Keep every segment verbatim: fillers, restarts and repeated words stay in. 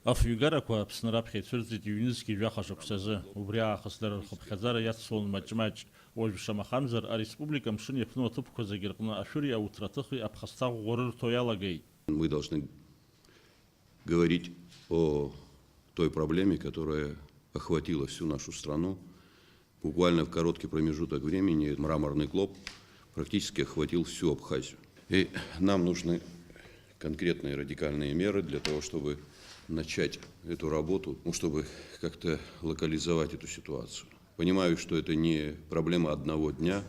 Афҩгарақәа Аԥсны раԥхьа ицәырҵит ҩнызқьи жәаха шықәсазы. Убри аахыс дара рхыԥхьаӡара иацлон маҷ-маҷ. Уажә шамахамзар, ареспублика амшын иаԥну аҭыԥқәа зегьы рҟны ашәыри ауҭраҭыхи аԥхасҭа ӷәӷәа рырҭо иалагеит. Мы должны говорить о той проблеме, которая охватила всю нашу страну. Буквально в короткий промежуток времени мраморный клоп практически охватил всю Абхазию. И нам нужны конкретные радикальные меры для того, чтобы начать эту работу, ну, чтобы как-то локализовать эту ситуацию. Понимаю, что это не проблема одного дня,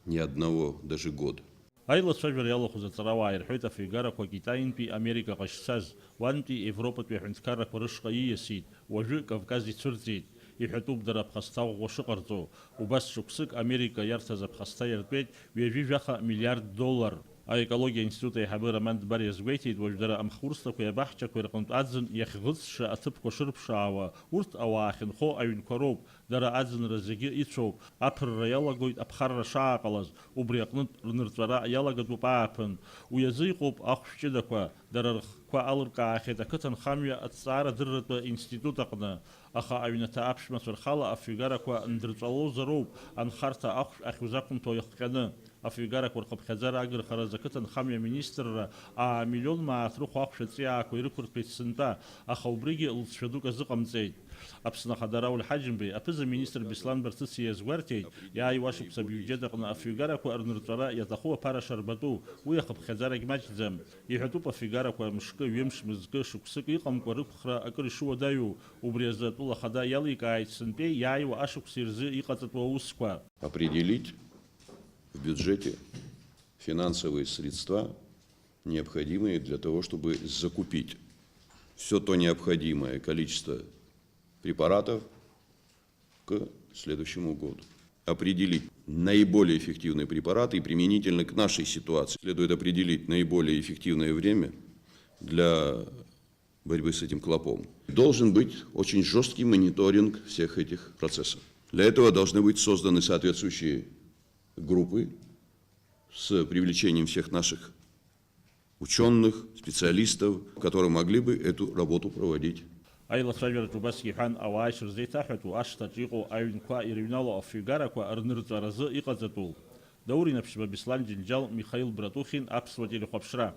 не одного даже года. Аилацәажәара иалахәыз аҵарауаа ирҳәоит, афҩгарақәа Китаинтәи Америка ҟазшьцаз, уантәи Европатәи аҳәынҭқаррақәа рышҟа ииасит, уажәы Кавказ ицәырҵит. Иҳәатәуп дара аԥхасҭа ӷәӷәа шыҟарҵо. Убас шықәсык Америка иарҭаз аԥхасҭа иартәеит ҩажәи жәаха миллиард доллар. Аекологиа институт аиҳабы Роман Дбар иазгәеиҭеит, уажә дара амхурсҭақәеи абаҳчақәеи рҟынтә аӡын иахьӷыҵша аҭыԥқәа шырԥшаауа, урҭ ауаа ахьынхо аҩнқәа роуп, дара аӡынра зегьы ицәоуп, аԥырра иалагоит аԥхарра шааҟалаз, убри аҟнытә рнырҵәара иалагатәуп ааԥын. Уи азы иҟоуп ахәшә ҷыдақәа, дара рхқәа алыркаахьеит ақыҭанхамҩа аҭҵаарадырратә институт аҟны, аха аҩнаҭа аԥшәмацәа рхала афҩгарақәа ндырҵәалозароуп, анхарҭа ахәшә ахьузақәымҭәо иахҟьаны. Афҩгарақәа рхыԥхьаӡара агырхаразы ақыҭанхамҩа аминистрра аа миллион мааҭ рыхә ахәшә аҵиаақәа ирықәырҭәеит сынтәа, аха убригьы лҵшәа дук азыҟамҵеит. Аԥсны Ахада Рауль Ҳаџьымбеи аԥыза-министр Беслан Барцыциа иазгәарҭеит, иааиуа ашықәс абиуџьет аҟны афҩгарақәа рнырҵәара иаҭаху аԥара шарбатәу, уи ахыԥхьаӡарагь маҷӡам. Иҳәатәуп афҩгарақәа мшкы, ҩымш, мызкы, шықәсык иҟамкәа рықәхра акыр ишыуадаҩу, убри азы атәыла ахада иаликааит сынтәеи иааиуа ашықәси рзы иҟаҵатәу аусқәа. Определить в бюджете финансовые средства, необходимые для того, чтобы закупить всё то необходимое количество препаратов к следующему году. Определить наиболее эффективные препараты и применительно к нашей ситуации следует определить наиболее эффективное время для борьбы с этим клопом. Должен быть очень жёсткий мониторинг всех этих процессов. Для этого должны быть созданы соответствующие группы с привлечением всех наших учёных, специалистов, которые могли бы эту работу проводить. Аилацәажәараҿы убасгьы иҳәан, ауаа ишырзеиҭаҳәатәу ашҭаҿ иҟоу аҩнқәа ирыҩнало афҩгарақәа рнырҵәаразы иҟаҵатәу. Даур Инаԥшьба, Беслан Џьынџьал, Михаил Братухин, Аԥсуа телехәаԥшра.